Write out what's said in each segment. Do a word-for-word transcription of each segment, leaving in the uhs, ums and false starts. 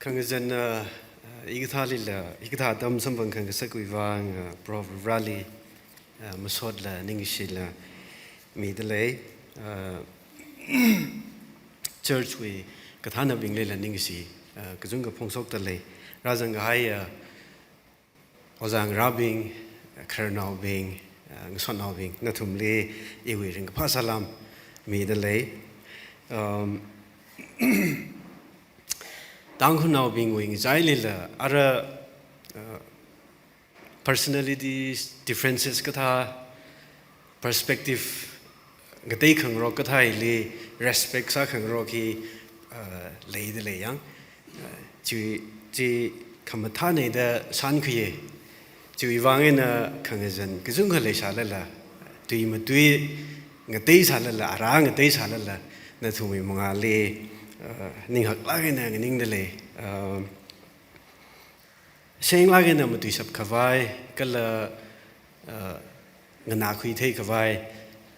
Khangazan, uh, uh, hikathālila, hikathā atam samphang khangasakwui vang, uh, Proho Vareli, uh, masotla ningshila midalei, uh, church wui kathānabinglila ningshi, uh, kachungkha phongshokdalei. Rāzang kahai, uh, ojā ngarābing, khararnaobing, uh, ngasotnaobing, nathumli iwui ringkaphā salām midalei. Um, Tangkhulnaobingwui ngachailila, ara, uh, personality differences kathā, perspective ngatei khangarok kathāli respect sākhangarok hi, uh, leidalei yang. Uh, chi, chi khamathānei da shānkhuiya. Chiwui vang eina khangazan kachungkha leisālala, tui matui ngateisālala, ara ngateisālala, nathumwui mangāli, uh, ninghaklāk eina nganingdalei. Uh, Senglāk eina matuishap khavai, kala, uh, nganākhui theikhavai,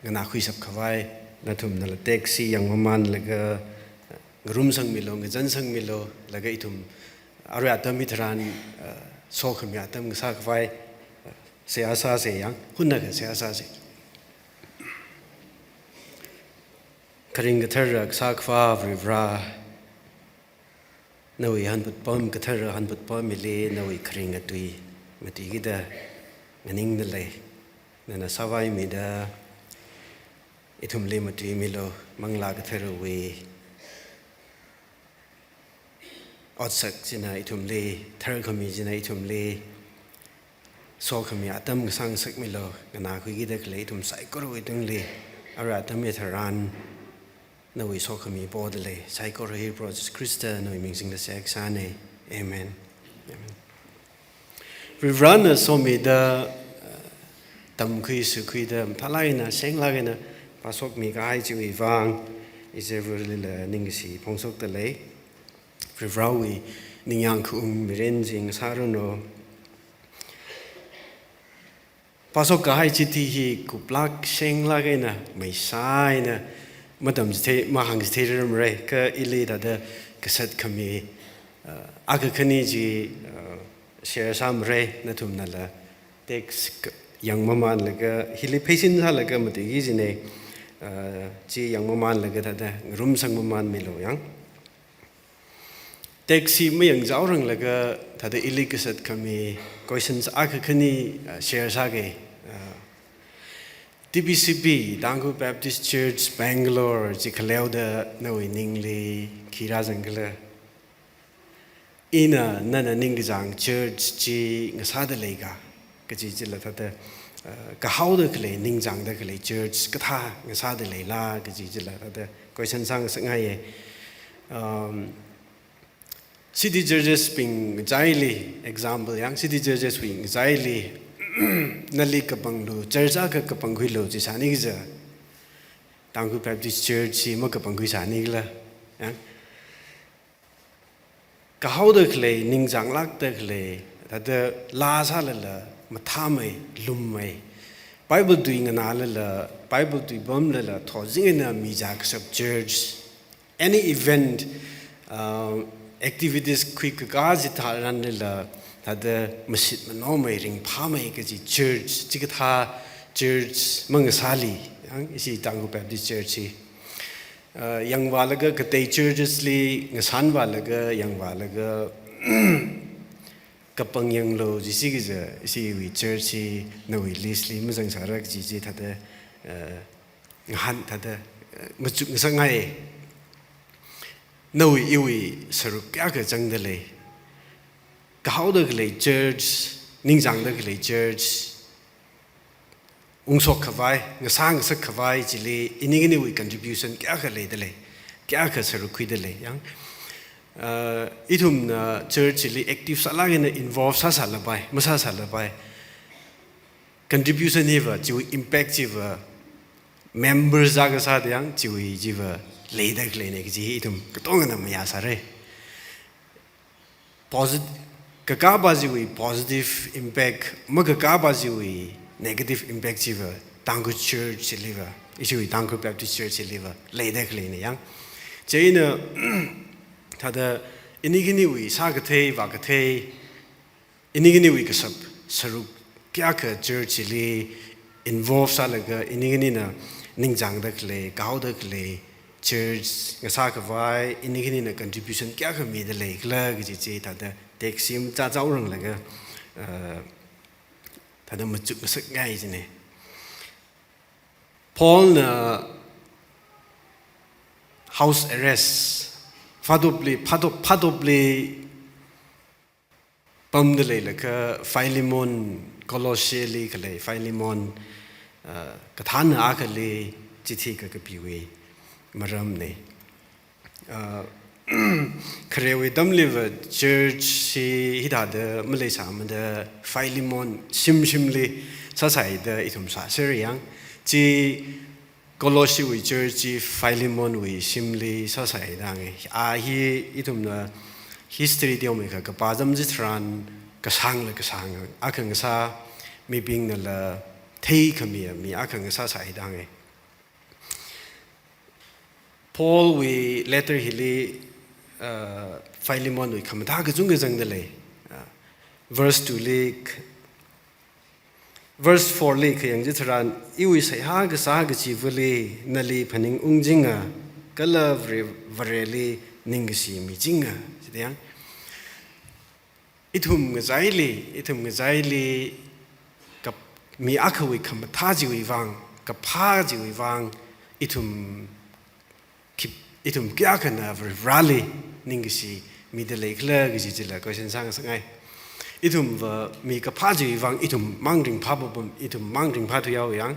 nganākhuishap khavai, nathumnala text hi yangmamanlaga, uh, ngarumsangmilu, ngachansangmilu, laga ithum arui atam hitharan, uh, sokhami atam ngasā khavai, uh, seihā sāsa yang, hunnakha seihā sāsa. Kharing kathara kasā Akhava Varivara, nawui hanphut pam, kathara hanphut pam hili nawui kharing atui matuikida nganingdalei. Nana sāvaimida ithumli matuimilu, Manglā Katharawui otsak china ithumli, tharkhami china ithumli, sokhami atam ngasāngasakmilu, nganākhuikida khalei ithum saikorawui tungli, arui atam hitharan, nawui sokhami podalei, saikora hi Proho Jishu Khrista nawui ming singda seihā kasānei. Amen. Amen. Varivarana somida, uh, tamkhui sukhuida, mathālāk eina, senglāk eina, phāshokmi kahai chiwui vang, ishi Varelila ningshi phongshokdalei. Varivarawui ningyāng khaung mirin chi ngasāranu. Phāshok kahai chithi hi kuplāk senglāk eina, maisā eina, matamchithei, mahāngchitheirarmarei, kha ili thāda kasat khami, uh, akha khani chi, uh, share sāmarei, nathumnala text k-, yangmamanlaga, hili pheisin sālaga matuiki kajinei, uh, chi yangmamanlaga thāda ngarumsangmamanmilu yang. Text hi mayangchaoranglaga thāda ili kasat khami questions akha khani, uh, share sāga. Uh, T B C B, Tangkhul Baptist Church, Bangalore, chi khaleoda nawui ningli khi rāzangkhala? Ina nana ningkachāng church chi ngasāda leika? Kaji chila thāda, uh, kahaoda khalei, ningchāngda khalei church kathā ngasāda leila? Kaji chila thāda question sāngasakngaiya. Um, City churches bing ngachaili, example yang, city churches wui ngachaili, nali kapanglu, church akha kapangkhuilu chi sāni kaja, Tangkhul Baptist Church hi makapangkhui sānikhala? Yang, kahaoda khalei, ningchānglākda khalei, thāda laa sālala, mathāmei, lummei, Bible tui nganālala, Bible tui pamlala, thozing eina mi zākashap church, any event, uh, activities khuikakā chitharanlila, thāda mashit manomei, ringphāmei kaji church, chikathā church mangasāli, yang ishi Tangkhul Baptist Church hi. Uh, yangvālaga katei churches li ngasānvālaga, yangvālaga, kapang yanglu, jishi kaja, ishiwui church hi nawui list li mazangsāra kaji chi thāda, uh, ngahān thāda, uh, machukngasakngai. Nawui iwui saruk kayākha zangda lei? Kahaoda khalei church, ningchāngda khalei church ungshok khavai, ngasā ngasak khavai chili ini iniwui contribution kayākha leida lei, kayākha saruk khuida lei, yang. Uh, ithumna church chili active sālāk eina involve sāsālapai, masāsālapai. Contribution hiva, chiwui impact chiva, members akha sāda yang, chiwui chiva leida khaleinei kaji hi ithum katongana mayāsāra. Posit-, kakāpa chiwui positive impact, makakāpa chiwui negative impact chiva, Tangkhul Church chiliva, ishiwui Tangkhul Baptist Church chiliva leida khaleinei yang. Chieina, thāda ini khaniwui sākathei, vākathei, ini khaniwui kashap sāruk kayākha church li involve sālaga, ini khanina ningchāngda khalei, kahaoda khalei church ngasā khavai, ini khanina contribution kayākha mida leikhala kaji chi thāda text hi machaoranglakha, uh, thāda machuk ngasakngai jina. Paulna house arrest, phatopli, phatop, phatopli pamda leilakha Philemon, Colossae li khalei Philemon, uh, kathānna akhali chithi kakapiwui maramna. Uh, kharewui atamliva church hi hithāda maleisāmada Philemon shim shimli sāsāhaida ithum sāserra yang. Chi Colossae wui church chi Philemon wui shimli sāsāhaida hānga. A hi ithumna history teomeikha kapā atam chitharan kasāngla kasāng akha ngasā, mibingnala theikhami mi akha ngasāsāhaida hānga. Paul wui letter hili, uh, Philemon wui khamathā kachungkha zangda lei. Uh, verse two li, verse four li khayang chitharan, iwui seihā kasā kachivali nali phaningung jinga, kala Vare-, Vareli ningkashi mijinga, jida yang. Ithum ngachaili, ithum ngachaili kap-, mi akhawui khamathā chiwui vang, kaphā chiwui vang, ithum khip-, ithum kayākhana Vare-, Vareli ningkashi mida leikhala kaji chila question sāngasakngai. Ithumva mi kaphā chiwui vang, ithum mang ringphā papam, ithum mang ringphā thuihaowa yang.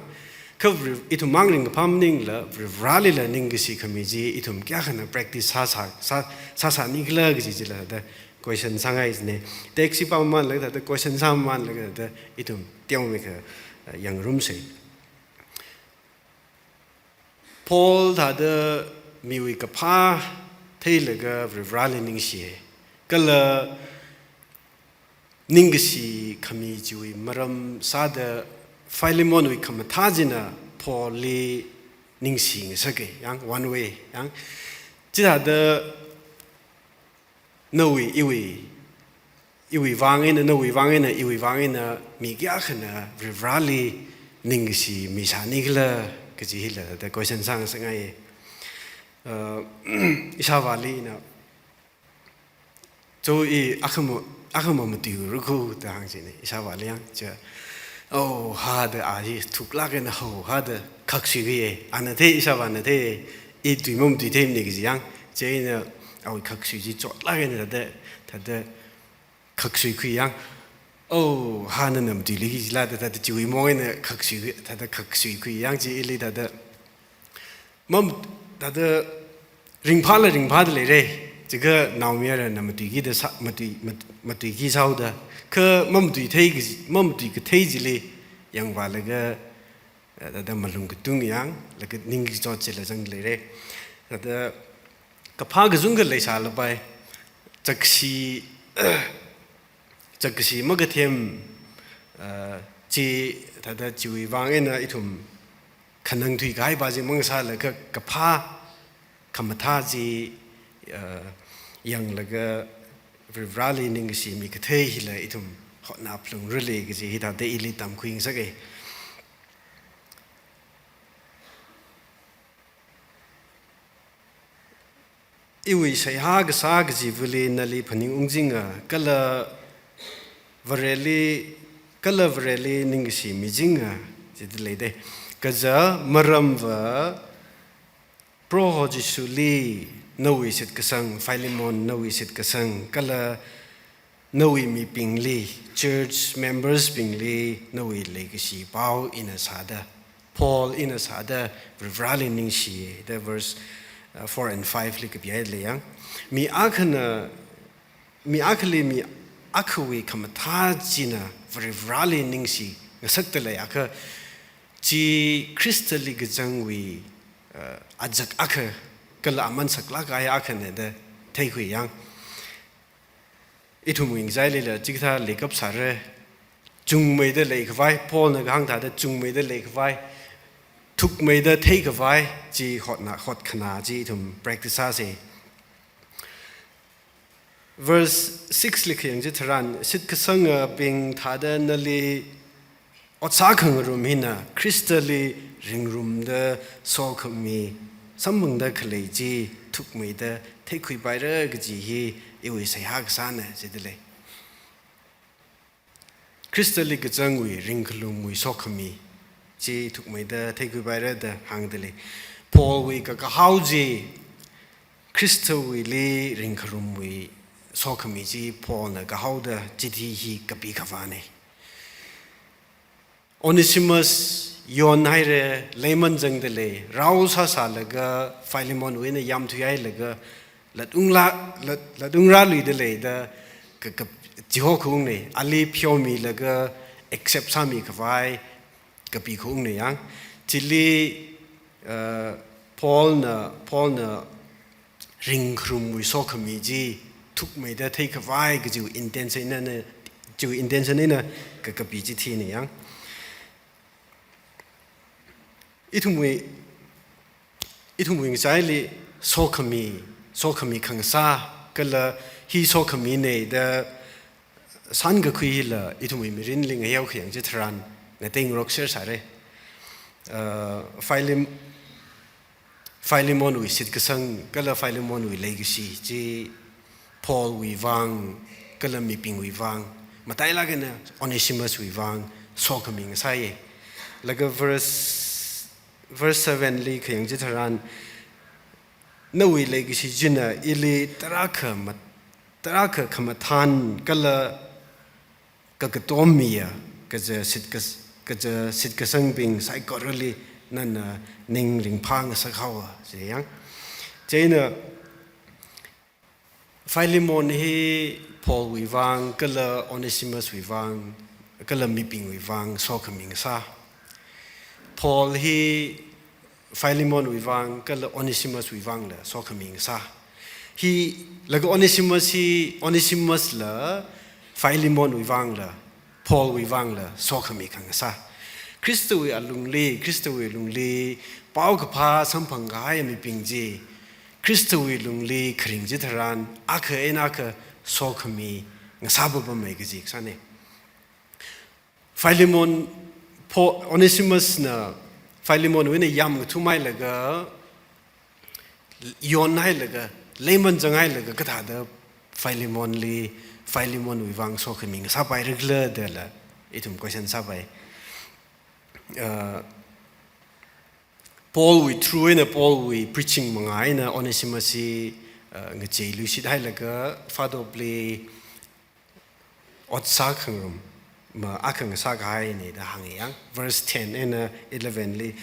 Kha Vare-, ithum mang ringkaphā maningla, Vare-, Varelila ningkashi khami chi ithum kayākhana practice sāsā, sā, sāsānikhala kaji chila thāda question sāngai jina. Text hi pāmamānlaga thāda question sāmamānlaga thāda ithum teomeikha, uh, yangrumsa. Paul thāda miwui kaphā theilaga Vare-, Vareli ningshiya. Kala ningkashi khami chiwui maram sāda Philemon wui khamathā china Paul li ningshi ngasaka yang, one way yang. Chithāda nawui, iwui, iwui vang eina, nawui vang eina, iwui vang eina mi kayākhana Vare-, Vareli ningkashi misānikhala kaji hila thāda question sāngasakngai. Uh, ishāvāli ina, "Cho, i akhama, akhama matuirakho," da hāng jina, ishāvāli yang. Chiakha, "Oh ha," da a hi thuklāk eina, "Oh ha," da khakshuikhuiya. Ana thei, ishāvāna thei, i tui mamatuithei mana kaji yang. Chieina awui khakshui chi chotlāk eina thāda, thāda khakshuikhui yang. "Oh ha, nana matuilui kajila," da thāda chiwui maong eina khakshuikhui, thāda khakshuikhui yang chi ili thāda mam-, thāda ringphāla ringphāda leira. Chiakha naomayarana matuiki da sā, matui, mat-, matuiki sāhaoda. Kha mamatuithei kaji, mamatuikathei chili yangvālaga, eh, thāda malung katung yang, laga ningkachot chila zangda leira. Thāda kaphā kachungkha leisālapai. Chakshi, chakshi makathem, uh, chi thāda chiwui vang eina ithum khanang thuikahai pa chi mang sālaga kaphā khamathā chi, uh, yanglaga Vare-, Vareli ningkashi mikathei hila ithum hotnaphalungra lei kaji hi thāda ili tamkhui ngasaka. Iwui seihā kasā kachivali nali phaningung jinga, kala Vareli, kala Vareli ningkashi mijinga, jida leida. Kaja maramva Proho Jishuli nawui shitkasang, Philemon nawui shitkasang, kala nawui mibingli, church members bingli, nawui leikashi pao ina sāda, Paul ina sāda, Vare-, Vareli ningshi, da verse, uh, four and five li kapihaida lei yang. Mi akhana, mi akhali mi akhawui khamathā china Vare-, Vareli ningshi ngasakta leiakha, chi Khristali kazangwui, uh, azak akha, kala aman saklāk kahai akhana da theikhui yang. Ithumwui ngachailila chikathā leikap sāra. Chungmeida leikhavai, Paulna kahāng thāda chungmeida leikhavai, thukmeida theikhavai, chi hotna, hotkhana chi ithum practice sāsa. Verse six li khayang chitharan, shitkasangabing thāda nali ot sākhangarum hina Khristali ringrumda sokhami samphangda khalei chi thukmeida theikhuipaira kaji hi iwui seihā kasāna jidalei. Khristali kachangwui ringkharumwui sokhami chi thukmeida theikhuipaira da hāngdalei. Paulwui kakahao chi Khristawuili ringkharumwui sokhami chi Paulna kahaoda chithi hi kapi khavāna. Onesimus yon haira, leiman zangdalei, rao sāsālaga Philemonwui eina yamthuihailaga, lat ungra, lat, lat ungra luidalei da ka, ka, chiho khaungna, ali pheomilaga accept sāmi khavai kapi khaungna yang. Chili, uh, Paulna, Paulna ringkharumwui sokhami chi thukmeida theikhavai kajiwui intention eina, chiwui intention eina ka, kapi chithina yang. Ithumwui, ithumwui ngachaili sokhami, sokhami khangasā, kala hi sokhamina da sānkakhui hila ithumwui mirinli ngayao khayang chitharan ngateingarok ser sāra. Uh, Philem-, Philemonwui shitkasang, kala Philemonwui leikashi chi Paulwui vang, kala mibingwui vang, matailāk eina Onesimuswui vang sokhami ngasāya. Laga verse, verse seven li khayang chitharan, nawui leikashi china ili tarākha mat-, tarākha khamathān kala kakatom miya, kaja shitkas-, kaja shitkasangbing saikorali nana ning ringphā ngasakhaowa, chi yang. Chieina Philemon hi Paulwui vang, kala Onesimuswui vang, kala mibingwui vang sokhami ngasā. Paul hi Philemonwui vang, kala Onesimuswui vangla sokhami ngasā. Hi, laga Onesimus hi, Onesimusla Philemonwui vangla, Paulwui vangla sokhami khangasā. Khristawui alungli, Khristawui lungli, paokaphā samphang kahai mibing chi, Khristawui lungli kharing chitharan, akha eina akha sokhami ngasāpapamma kaji kasāna. Philemon, Paul, Onesimusna Philemonwui eina yamngathumhailaga, yonhailaga, leiman zanghailaga kathāda Philemonli, Philemonwui vang sokhami ngasāpaira khala dala ithum question sāpai. Uh, Paulwui through eina, Paulwui preaching manga eina Onesimus hi, uh, ngacheiluishit hailaga Father Paulli ot sākhangarum ma akha ngasā kahaina da hānga yang. Verse ten eina eleven li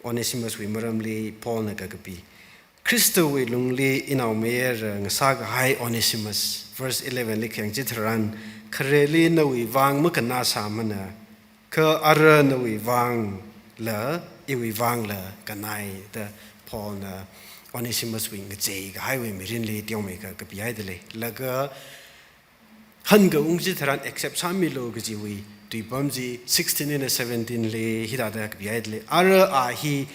Onesimuswui maramli Paulna kakapi. Khristawui lungli inaomayara ngasā kahai Onesimus. Verse eleven li khayang chitharan, khareli nawui vang makannā sāmana, kha ara nawui vangla, iwui vangla kannāi da Paulna Onesimuswui ngachei kahaiwui mirinli teomeikha kapihaidalei. Laga hankaung chitharan accept sāmilu kajiwui tuipam chi sixteen eina seventeen li hithāda kapihaidalei. Ara a hi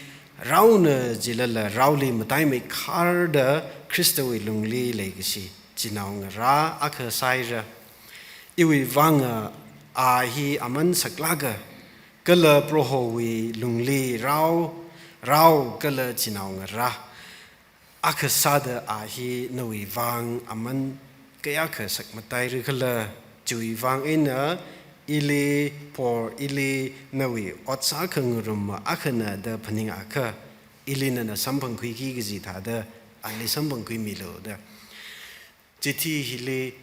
raona jilala raoli mataimeikhar da Khristawui lungli leikashi chinao ngarā akha sāhaira. Iwui vanga a hi aman saklāka, kala Prohowui lungli rao, rao kala chinao ngarā akha sāda a hi nawui vang aman kayākha sakmataira khala, chiwui vang eina ili Paul, ili nawui ot sākhangarum ma akhana da phaningakha, ili nana samphangkhuiki kaji thāda ali samphangkhuimilu da. Chithi hili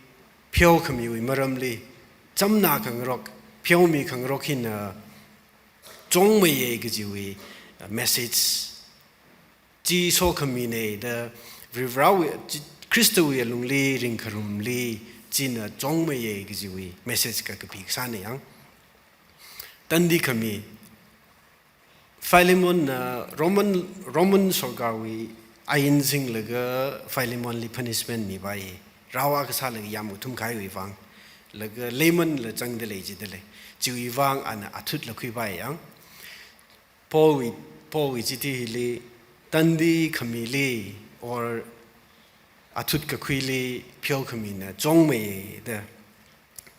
pheokhamiwui maramli, chamna khangarok, pheomi khangarok hina chungmeiya kajiwui, uh, message chi sokhamina da, Varivarāwui, chi, Khristawui alungli ringkharumli china chungmeiya kajiwui message kakapi kasāna yang. Tandi khami, Philemon na Roman, Roman sorkarwui ain singlaga Philemonli punishment mipai. Rao akha sālaga yamngathum kahaiwui vang. Laga leimanla zangdalei jidalei. Chiwui vang ana athutla khuipai yang. Paulwui, Paulwui chithi hili, tandi khamili, or athut kakhuili pheokhamina chongmeiya da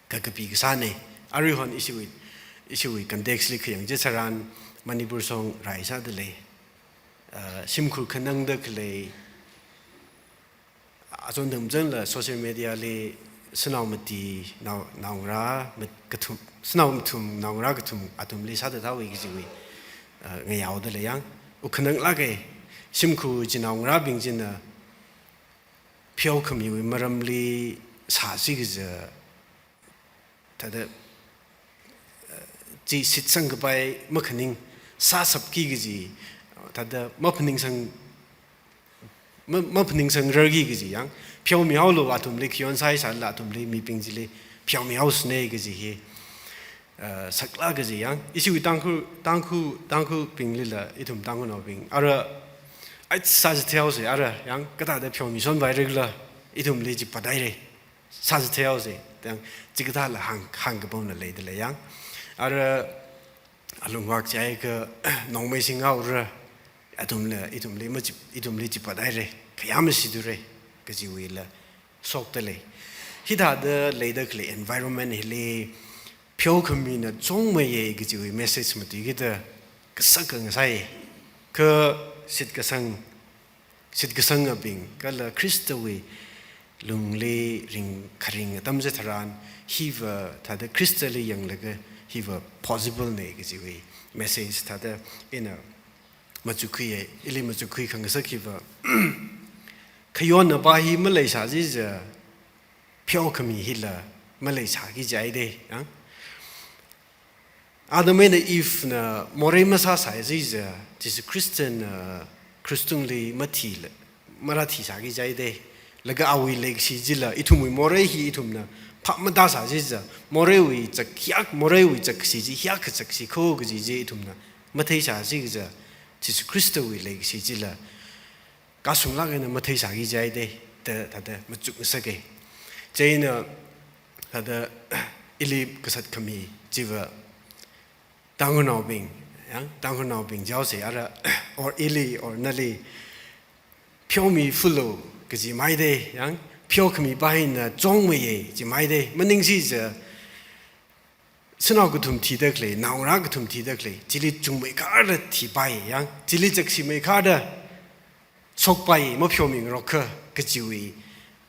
kakapi kasāna. Aruihon ishiwui, ishiwui context li khayang chitharan Manipur song rai sāda lei. Ah, shimkhur khanangda khalei, achon thangchangla social media li shanao mati nao, naongarā mat-, kathum, shanao mathum naongarā kathum athumli sāda thāwui kajiwui, ah, ngayaoda lei yang. Wuk khananglāka, shimkhur chi naongarābing china pheokhamiwui maramli sāsi kaja, thāda, eh, chi shitsang kapai makhaning, sāshapki kaji, thāda maphaningsang, ma-, maphaningsangrarki kaji yang, pheomihaolu athumli khayon sāi sālala athumli mibing chili pheomihaosāna kaji hi, eh, saklāk kaji yang, ishiwui Tangkhul, Tangkhul, Tangkhulbinglila, ithum Tangkhulnaobing, ara, ai sāchitheihaosa, ara, yang, kathāda pheomisonpaira khala, ithumli chi pādaira, sāchitheihaosa, yang, chikathāla hāng, hāngkapamla leida lei yang. Ara, alungvak chiakha, nongmei singhaora, athumla, ithumli machi, ithumli chi pādaira, khayā mashitura, kajiwuila, shokta lei. Hithāda leida khalei environment hili, pheokhamina chongmeiya kajiwui message matuikida kasaka ngasai. Kha shitkasang, shitkasangabing, kala Khristawui lungli ring, kharing atam chitharan, hiva thāda Khristali yanglaga hiva possible na kajiwui message thāda ina machukkhuiya, ili machukkhui khangasak hiva. Khayonna pa hi maleisā chiakha, pheokhami hila maleisāki jihaida, yang. Adam eina Eve na morei masāsai chiakha, Jesu Khristana, ah, krush tungli mathila, marāthisāki jihaida. Laga awui leikashi chila, ithumwui morei hi ithumna phap matāsā chiakha, moreiwui chak hiyākha, moreiwui chakkashi chi hiyākha chakkashi kho kaji chi ithumna matheisā chiakha, Jesu Khristawui leikashi chila, kashunglāk eina matheisāki jihaida, da, thāda machuk ngasaka. Chieina, thāda, ili kasat khami chiva, Tangkhulnaobing, yang, Tangkhulnaobing jaosa ara, or ili, or nali, pheomi fulo kaji maida, yang, pheokhami pa hina chongmeiya chi maida, maningsi chiakha, shanao kathum thida khalei, naongarā kathum thida khalei, chili chungmeikharda thipai, yang, chili chakkashi meikharda shokpai, mapheomingarokakha, kajiwui,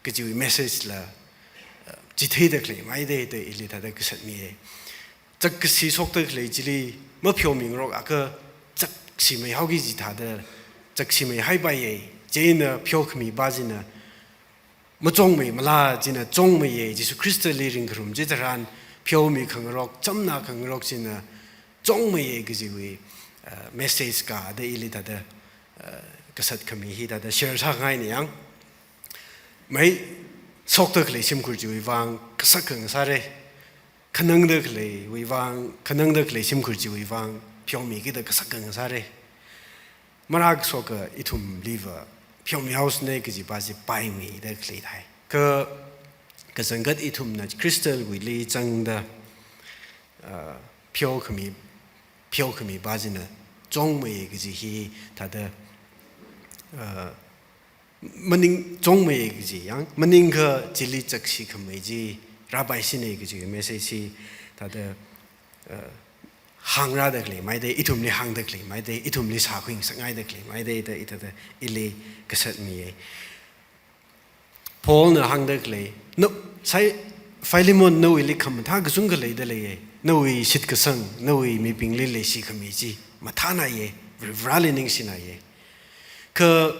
kajiwui message la, uh, chitheida khalei maida da ili thāda kasat miya. Chakkashi shokda khalei chili mapheomingarokakha chakkashi meihaoki kaji thāda chakkashi meihaipaiya. Chieina pheokhami pa china machongmeimala, china chongmeiya, Jesu Khristali ringkharum chitharan, pheomi khangarok, chamna khangarok china chongmeiya kajiwui, uh, message ka da ili thāda, uh, kasat khami hi thāda share sāngaina yang. Mai shokda khalei shimkhur chiwui vang kasaka ngasāra. Khanangda khaleiwui vang, khanangda khalei shimkhur chiwui vang, pheomikida kasaka ngasāra. Marākashoka ithumliva pheomihaosāna kaji pa chi paimida khalei thai. Kha, kachangkhat ithumna Khristawuili zangda, ah, pheokhami, pheokhami pa china chongmeiya kaji hi thāda, ah, maning chongmeiya kaji yang, maningakha chili chakkashi khamei chi rāpaisāna kaji message hi thāda, ah, hāngrāda khalei maida, ithumli hāngda khalei maida, ithumli sākhuingasakngaida khalei maida, da ithāda ili kasat miya. Paulna hāngda khalei, no, sai, Philemon nawuili khamathā kachungkha leida leiya, nawui shitkasang, nawui mibingli leishi khami chi mathānāya, Varivarāli ningshināya. Kha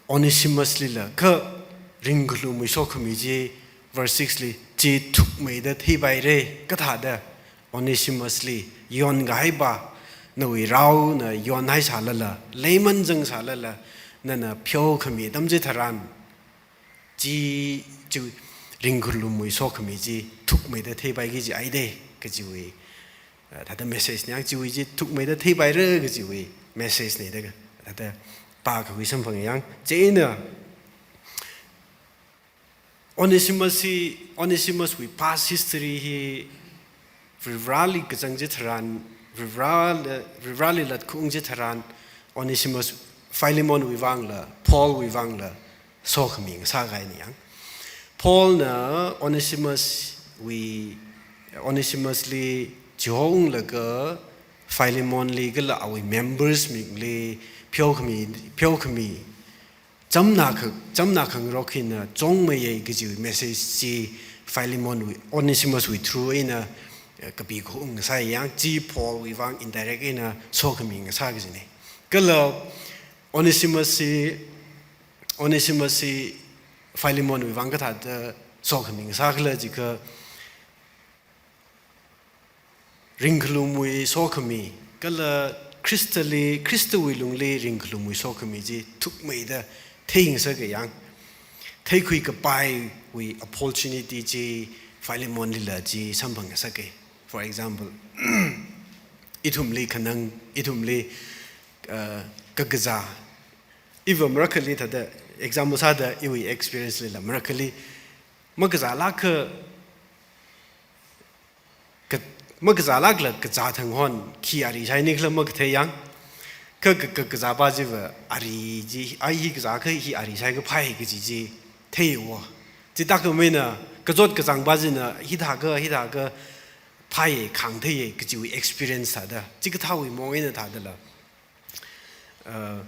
Onesimuslila, kha ringkhalumwui sokhami chi, verse six li, chi thukmeida theipaira, kathāda Onesimusli yonkahai pa, nawui raona yonhaisālala, leiman zangsālala, nana pheokhami atam chitharan, chi, chi ringkhalumwui sokhami chi thukmeida theipaiki jihaida, kajiwui, eh, thāda message na yang, chiwui chi thukmeida theipaira kajiwui message na da, thāda pākhui samphang yang. Chieina Onesimus hi, Onesimuswui past history hi Varivarāli kazang chitharan, Varivarāla, Varivarāli latkhaung chitharan, Onesimus Philemonwui vangla, Paulwui vangla, sokhami ngasākahaina yang. Paulna Onesimus wui, Onesimusli chihounglaga Philemonli kala awui members bingli pheokhami, pheokhami, chamna kha, chamna khangarok hina chungmeiya kaji message chi Philemonwui, Onesimuswui through eina, eh, kapikhuingasai yang, chi Paulwui vang indirect eina sokhami ngasā kajina. Kala Onesimus chi, Onesimus chi Philemonwui vang kathāda sokhami ngasākhala jiakha, ringkhalumwui sokhami, kala Khristali, Khristawui lungli ringkhalumwui sokhami chi thukmeida theingasaka yang. Theikhui kapaiwui opportunity chi Philemonlila chi samphangngasaka. For example, ithumli khanang, ithumli, uh, kakazā. Iva marakhali thāda example sāda iwui experience lila marakhali makazālāka, ka-, makazālākla kazā thang hon khi ari shaini khala makathei yang. Kha, kha, kha, kazāpa chiva ari chi, ai hi kazākha hi ari shaikaphai kaji chi theiwo. Chithākhameina kachot kachāngpa china hithākha, hithākha phai khāngtheiya kajiwui experience thāda. Chikathāwui maong eina thādala, uh,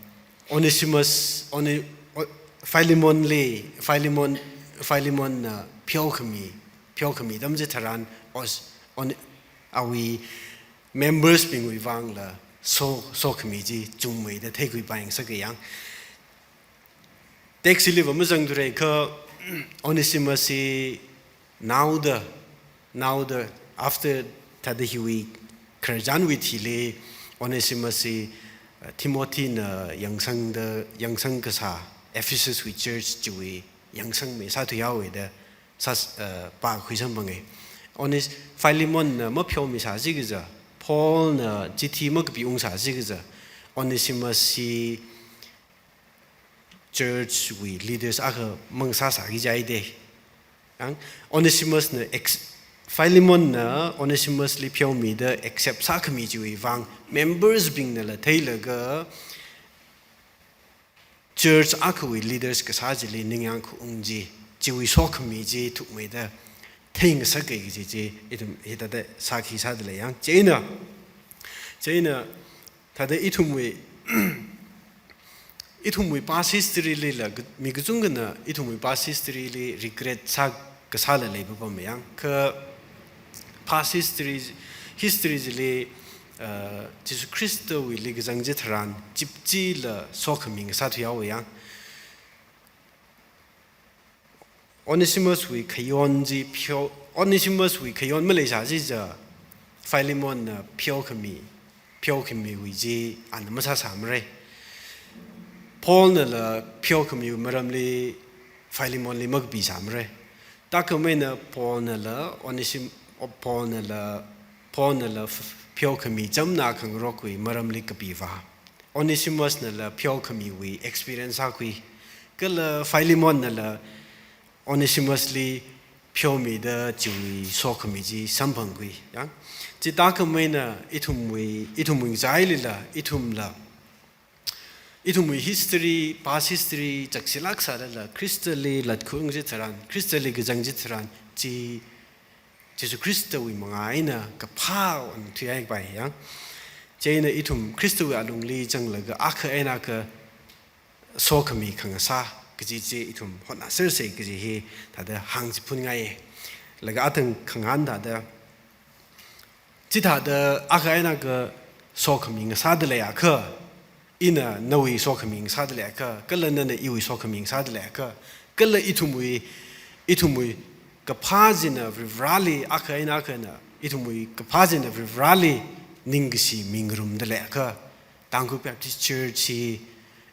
Onesimus, One-, O-, Philemonli, Philemon, Philemonna pheokhami, pheokhami atam chitharan, Os-, One-, awui members bingwui vangla so, sokhami chi chungmeida theikhuipaingasaka yang. Text hiliva mazangthura kha, Onesimus chi naoda, naoda after thāda hiwui khararchanwui thili Onesimus chi, uh, Timothyna yangsangda, yangsang kasā Ephesuswui church chiwui yangsangmi sāthuihaowa da sā, uh, pākhui samphanga. Ones-, Philemonna mapheomisāsi kaja, Paulna chithi makapiungsāsi kaja, Onesimus chi church wui leaders akha mangasāsāki jihaida. Yang, Onesimusna ex-, Philemonna Onesimusli pheomida accept sākhami chiwui vang members bingnala theilaga church akhawui leaders kasā chili ningyāng khaung chi, chiwui sokhami chi thukmeida theingasaka kaji chi ithum hithāda sākhi sādalei yang. Chieina, chieina thāda ithumwui, ithumwui past history lila, mi kachungkhana ithumwui past history li regret sā kasāla leipapam yang. Kha past history, history chili, uh, Jesu Khristawuili kazang chitharan chipchila sokhami ngasāthuihaowa yang. Onesimuswui khayon chi pheo-, Onesimuswui khayon maleisāsi kaja, Philemonna pheokhami, pheokhamiwui chi ana masāsāmara. Paulnala pheokhamiwui maramli Philemonli makapisāmara. Thākhameina Paulnala Onesim-, Paulnala, Paulnala ph-, pheokhami chamna khangarokwui maramli kapiva. Onesimusnala pheokhamiwui experience sākhui. Kala Philemonnala Onesimusli pheomida chiwui sokhami chi samphangkhui. Yang, chithākhameina ithumwui, ithumwui ngachailila, ithumla, ithumwui history, past history chaksilāk sālala, Khristali latkhaung chitharan, Khristali kazang chitharan, chi Jesu Khristawui manga eina kaphā on thuihaipai yang. Chieina ithum Khristawui alungli zanglaga akha eina akha sokhami khangasā kaji chi ithum hotnāsersa kaji hi thāda hāngchiphunngaiya. Laga athang khangahān thāda, chithāda akha eina akha sokhami ngasāda leiakha, ina nawui sokhami ngasāda leiakha, kala nana iwui sokhami ngasāda leiakha, kala ithumwui, ithumwui kaphā china Varivarali, akha eina akhana ithumwui kaphā china Varivarali ningkashi mingarumda leiakha, Tangkhul Baptist Church hi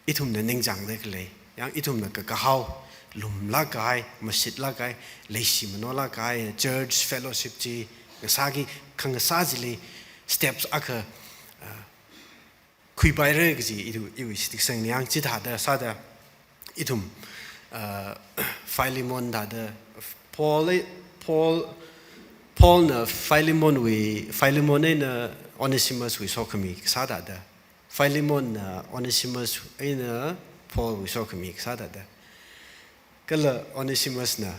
ithumna ningchāngda khalei, yang ithumna kakahao, lumlāk kahai, mashitlāk kahai, leishimanolāk kahai church fellowship chi ngasāki, khangasā chili steps akha, uh, khuipaira kaji ithum, iwui shitkasangna yang. Chithāda sāda ithum, uh, Philemon thāda, Paul, Paul, Paulna Philemonwui, Philemon eina Onesimuswui sokhami kasā thāda, Philemonna Onesimus eina Paulwui sokhami kasā thāda, Kala Onesimusna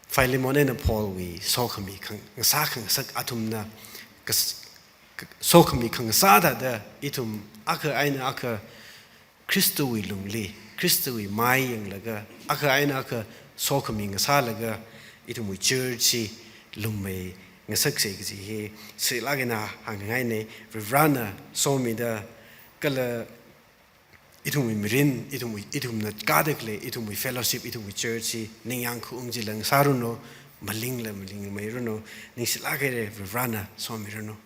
Philemon eina Paulwui sokhami khang, ngasā khangasak athumna kas-, k-, sokhami khangasā thāda ithum akha eina akha Khristawui lungli, Khristawui mai yanglaga, akha eina akha sokhami ngasālaga, ithumwui church hi lummei ngasaksa kaji hi, sui lāk eina hāngngaina. Varivarana somida kala ithumwui mirin, ithumwui, ithumna kāda khalei, ithumwui fellowship, ithumwui church hi ningyāng khaung chila ngasāranu, malingla malingmeiranu, ningshilāk haira, Varivarana somiranu.